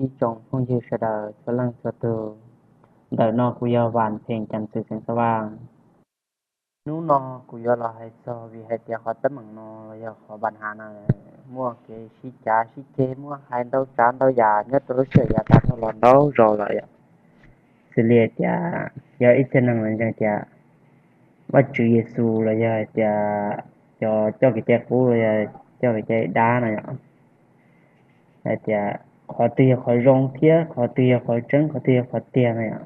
Ib tsoom phooj ywg sawv daws txhua leej txhua tus, ntawm no kuv yog Vam Pheej Ceev Xwm xeev Xas Vas. Hnub no kuv yuav los hais txog vim hais tias qhov teeb meem no los yog qhov npam hav no muaj kev sib cav sib ceg, muaj hais ntau tsav ntau yam nyob rau lub sij hawm yav tas dhau los ntau zaus lawm yom. Xws li tias yog ib txhia neeg los ntseeg tias Vajtswv, Yexus los yog hais tias cov coj kev cai qub los yog coj kev cai dab no yom, hais tias qhov twg yog qhov zoo thiab qhov twg yog qhov tseeb, qhov twg yog qhov tiag no yom.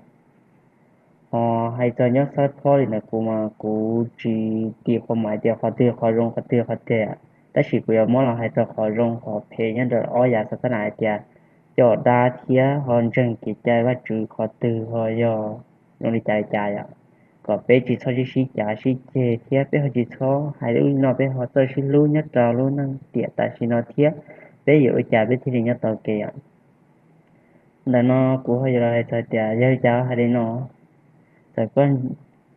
Ho hais txog nyob xab phob li ntawm kuv mas kuv tsis tim qhov hais tias qhov twg yog qhov zoo, qhov twg yog qhov tiag. Tab sis kuv yuav muab los hais txog qhov zoo qhov phem nyob rau ob yam xab nas hais tias coj dab thiab ho ntseeg kev cai Vajtswv qhov twg ho yog zoo li cas li cas yom. Kom peb tsis txhob sib sib cav sib ceg thiab peb ho tsis txhob hais lub no, peb ho txawj sib hlub nyob rau lub neej tiam tam sim no thiab peb yuav ua cas peb thiaj li nyob tau kev yom. Ntawm no kuv ho yuav los hais txog tias yog li cas hais li no, txawm koj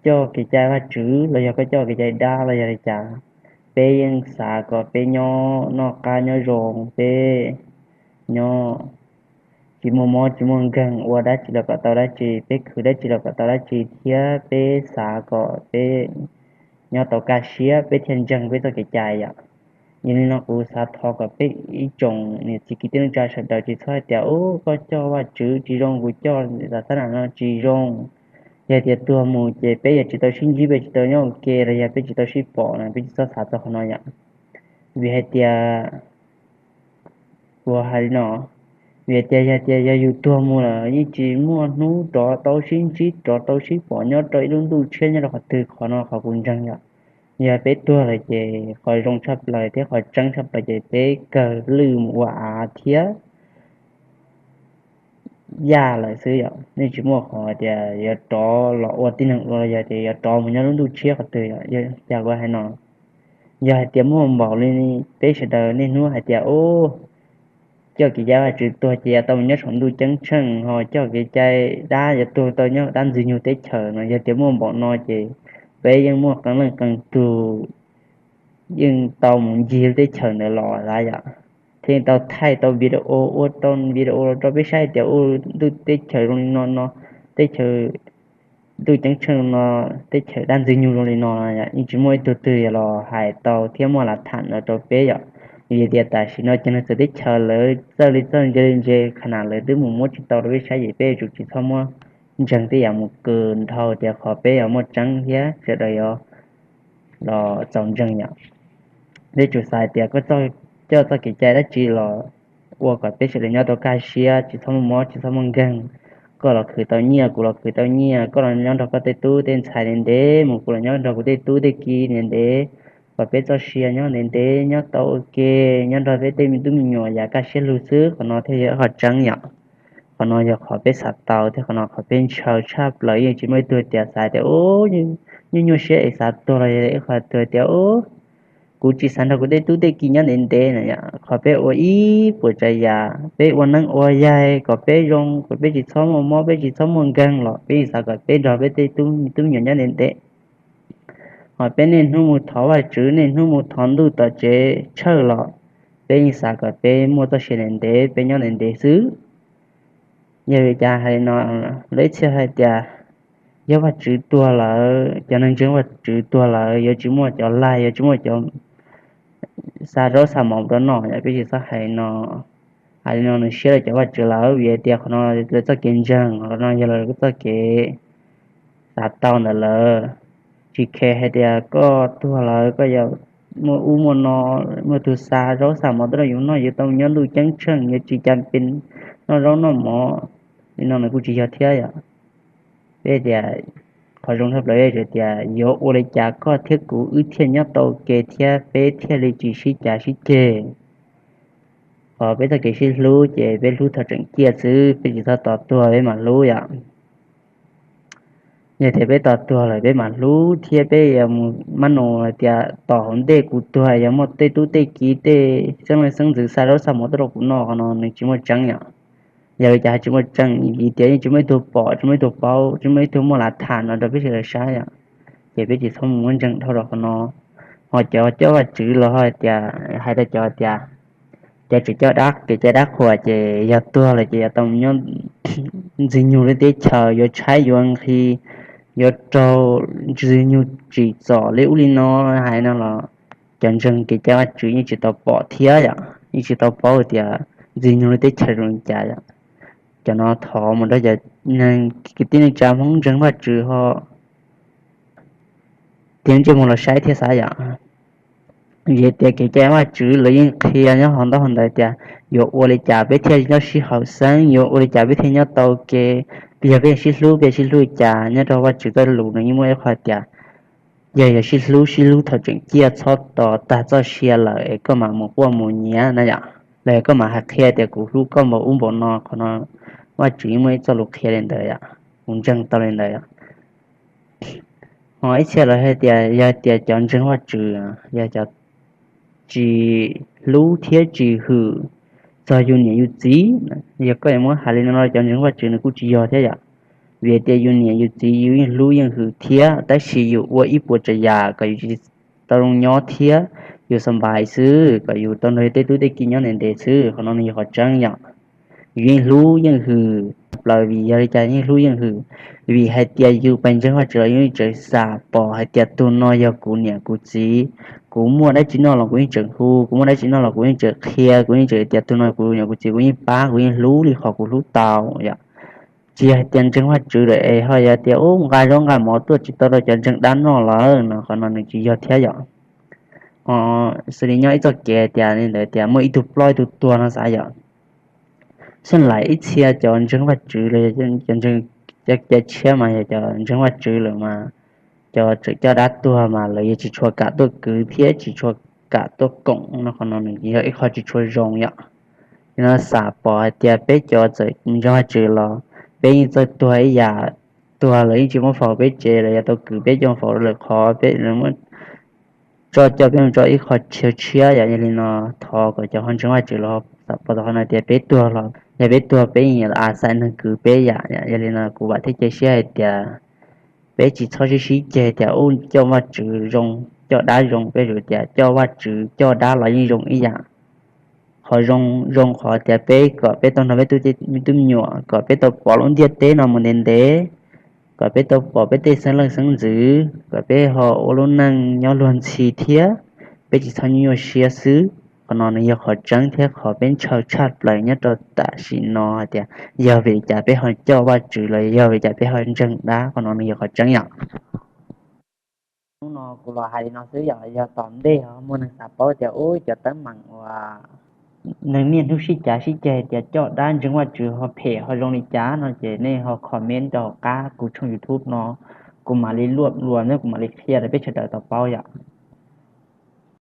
coj kev cai Vajtswv los yog koj coj kev cai dab los yog li cas, peb yeej xav kom peb nyob noj qab nyob zoo, peb nyob tsis muaj mob tsis muaj nkeeg, ua dab tsi los kom tau dab tsi, peb khwv dab tsi los kom tau dab tsi, thiab peb xav kom peb nyob tau kaj siab peb thiaj ntseeg peb txoj kev cai yom. Yog li no kuv xav thov kom peb ib tsoom niam txiv kwv tij neej tsa sawv daws tsis txhob hais tias ub koj coj Vajtswv tsis zoo, kuv coj xab nas no tsis zoo. Yog tias tuag mus ces peb yuav tsis tau sib ntsib, peb tsis tau nyob ua ke los yog peb tsis tau sib pom no, peb tsis txhob xav txog qhov no yom. Vim hais tias, kuv hais li no, vim tias yog tias yog yus tuag mus lawm yeej tsis muaj hnub rov tau sib ntsib rov tau sib pom nyob rau ib lub ntuj tshiab nyob rau qhov twg, qhov no qhov kuv ntseeg yom. Yog peb tuag lawm ces qhov zoo tshaj plaws thiab qhov tseeb tshaj plaws ces peb kawg lwj mus ua av thiab yaj lawm xwb yom. Nej tsis muaj qhov tias yuav rov los ua tib neeg ua los yog tias yuav rov mus nyob lub ntuj tshiab qhov twg yom. Yog kuv hais no, yog hais tias muaj npaum li peb sawv daws niaj hnub hais tias ub, coj kev cai Vajtswv tuag ces yuav tau mus nyob saum ntuj ceeb tsheej, ho coj kev cai dab yuav tuag tau nyob dab ntxwg nyoog teb chaws no, yog tias muaj npaum no ces peb yeej muaj qee leej qee tug yeej tau mus ncig lub teb chaws ntawd los lawm yom, thiaj tau thaij tau video, ua tau video los rau peb saib tias ua ntuj teb chaws zoo li no no, teb chaws ntuj ceeb tsheej no, teb chaws dab ntxwg nyoog zoo li no, yeej tsis muaj ib tug twg yuav los hais tau thiab muaj lav tham no rau peb yom. Vim tias tam sim no cov neeg txawv teb chaws lawv txawj li txawj ntse li ntse, qhov na lawv twb mus muab tsis tau rau peb saib ces peb yuav tsum tsis txhob muab ntseeg tej yam mus kws nrhau tias qhov peb yuav muaj tseeb thiab sawv daws yuav los txaus ntseeg yom. Peb tsum xav tias koj coj txoj kev cai dab tsi los ua kom peb sawv daws nyob tau kaj siab, tsis txhob muaj mob tsis txhob muaj nkeeg. Koj los khwv tau nyiaj, kuv los khwv tau nyiaj, koj los nyob nrog koj tej tub tej ntxhais ntev ntev mus, kuv los nyob nrog kuv tej tub tej ki ntev ntev, kom peb txoj sia nyob ntev ntev, nyob tau ua ke, nyob nrog peb tej me tub me nyuam yav kaj siab lug xwb, qhov no thiaj yog qhov tseeb yom. Qhov no yog qhov peb xav tau thiab qhov no qhov peb ntshaw tshaj plaws. Yeej tsis muaj ib tug tias xav tias ub, nyuaj nyuaj siab es xav tuag los yog ib qho tias ub, kuv tsis xav nrog kuv tej tub tej ki nyob ntev ntev na yom. Qhov peb ua ib puas tsav yam, peb ua neeb ua yaig kom peb zoo, kom peb tsis txhob muaj mob, peb tsis txhob muaj nkeeg los peb yeej xav kom peb nrog peb tej tub me nyuam nyob ntev ntev. Ho peb niaj hnub mus thov Vajtswv, niaj hnub mus thov ntuj tom tsev tshawj los peb yeej xav kom peb muaj txoj sia ntev ntev, peb nyob ntev ntev xwb. Yog li cas hais no, lawv ib txhia hais tias yog Vajtswv tuag lawm, cov neeg ntseeg Vajtswv tuag lawm yuav tsis muaj cov laig, yuav tsis muaj cov xa zaub xa mov rau noj yom. Peb tsis txhob hais no, hais li no nws siab rau cov Vajtswv lawm, vim tias qhov no lawv txoj kev ntseeg, qhov no yog lawv txoj kev xav tau ntawm lawv. Tsis khe hais tias koj tuag lawm koj yuav muaj ub muaj no, muaj tus xa zaub xa mov tuaj rau yus noj, yus tau nyob ntuj ceeb tsheej, yuav tsis cas pes noj zaub noj mov. Li no nws kuj tsis yog thiab yom. Peb tias qhov zoo tshaj plaws tias yuav ua li cas koj thiab kuv wb thiaj nyob tau ke thiab peb thiaj li tsis sib cav sib ceg. Qhov peb txoj kev sib hlub ces peb hlub thaum tseem ciaj xwb, peb tsis txhob tos tuag peb mam hlub yom. Yog tias peb tos tuag lawm peb mam hlub thiab peb yuav mus mab nus hais tias tos hauv ntej kuv tuag yuav muaj tej tub tej ki tej xeeb leej xeeb ntxwv xa zaub xa mov tuaj rau kuv noj, qhov no nws tsis muaj tseeb yom. Yog li cas tsis muaj tseeb? Vim tias yeej tsis muaj ib tug pom, tsis muaj ib tug paub, tsis muaj ib tug muaj lav tham no rau peb sawv daws saib yom. Ces peb tsis txhob mus muab ntseeg dhau rau qhov no. Ho cov coj Vajtswv los hais tias, hais rau cov tias Cov tseem coj dab kev cai dab qhuas ces yog tuag lawm ces yuav tau nyob Ntxwg Nyoog lub teb chaws, yuav tshaib yuav nqhis, yuav raug Ntxwg Nyoog tsim txom li ub li no hais no los cov ntseeg kev cai Vajtswv yeej tsis tau pom thiab yom, yeej tsis tau paub tias Ntxwg Nyoog lub teb chaws zoo li cas yom. Cov no thov mus rau cov neeg kwv tij neej tsa Hmoob ntseeg Vajtswv ho tig ntsej muag los saib thiab xav yom. Vim tias kev cai Vajtswv lawv yeej qhia nyob hauv ntaub hauv ntawv tias yuav ua li cas peb thiaj nyob sib haum xeeb, yuav ua li cas peb thiaj nyob tau kev, yog peb sib hlub peb sib hlub li cas. Nyob rau Vajtswv txoj lus nws yeej muaj ib qho tias yog yog sib hlub, sib hlub thaum tseem ciaj, txhob tos tag txoj sia lawm es koj mam mus quaj mus nyiav na yom, los yog koj mam hais qhia tias kuv hlub koj npaum ub npaum no. Qhov no Vajtswv yeej muaj ib txoj lus qhia li ntawd yom, kuv ntseeg tau li ntawd yom. Ho ib txhia lawv hais tias yog tias cov ntseeg Vajtswv yog cov tsis hlub thiab tsis hwm txog yus niam yus txiv. Yog koj yuav muab hais li no los cov ntseeg Vajtswv nws kuj tsis yog thiab yom. Vim tias yus niam yus txiv yus yeej hlub yeej hwm thiab, tab sis yus ua ib puas tsav yam kom yus tsis tau zoo nyob thiab yus xa npais xwb, kom yus tau nrog tej tub tej ki nyob ntev ntev xwb, qhov no nws yog qhov tseeb yom. Yus yeej hlub yeej hwm plaws, vim yog li cas yeej hlub yeej hwm? Vim hais tias yus pais ntseeg Vajtswv los yus yeej tseem xam pom hais tias tus no yog kuv niam kuv txiv, kuv muaj dab tsi noj los kuv yeej tseem hu, kuv muaj dab tsi noj los kuv yeej tseem qhia, kuv yeej tseem tias tus no kuv niam kuv txiv, kuv yeej pab, kuv yeej hlub li qhov kuv hlub tau yom. Tsis yog hais tias ntseeg Vajtswv lawm es ho yog tias ub nqa zaub nqa mov tuaj tsis tau rau cov ntseeg dab noj lawm no, qhov no nws tsis yog thiab yom. Ho xws li nyob ib txoj kev tias li ntawd tias muaj ib tug ploj ib tug tuag no xav yom. Xeeb laim ib txhia cov ntseeg Vajtswv los cov ntseeg, cov kev tshiab mas yog cov ntseeg Vajtswv lawm mas cov tseem coj dab tuag mas lawv yeej tsis tshua kam tuaj kwv thiab tsis tshua kam tuaj koom no, qhov no nws yog ib qho tsis tshua zoo yom. Yog no xam pom hais tias peb cov txawm ntseeg Vajtswv los peb yeej txawj tuag ib yam, tuag lawv yeej tsis muab faus peb tsev los yog tau kwv peb coj faus lawm qhov peb muab tso coj peb mus tso ib qho chaw tshiab yom. Yog li no thov kom cov ho ntseeg Vajtswv los xam pom tau qhov no tias peb tuag los yog peb tuag peb yeej a xais neeg kwv peb yam. Yog li no kuv vam thiab cia siab hais tias peb tsis txhob sib sib ceg tias ub coj Vajtswv zoo, coj dab zoo, peb yuav tias coj Vajtswv coj dab los yeej zoo ib yam. Qhov zoo zoo qhov tias peb kom peb tau nrog peb tub me tub me nyuam, kom peb tau pom lub ntiaj teb no mus ntev ntev, kom peb tau pom peb tej xeeb leej xeeb ntxwv, kom peb ho ua lub neej nyob luag ntxhi thiab peb tsis txhob nyuaj siab xwb. Qhov no nws yog qhov tseeb thiab qhov peb ntshaw tshaj plaws nyob rau tam sim no hais tias yog vim li cas peb ho coj Vajtswv los yog vim li cas peb ho ntseeg dab, qhov no nws yog qhov tseeb yom. Hnub no kuv los hais li no xwb yom, yog tom ntej ho muaj neeg xav paub tias ub cov teeb meem uas neeg niaj hnub sib cav sib ceg tias coj dab ntseeg Vajtswv ho phem ho zoo li cas no ces nej ho comment rau hauv qab kuv tshooj YouTube no, kuv mam li luaj luas thiab kuv mam li qhia rau peb sawv daws tau paub yom.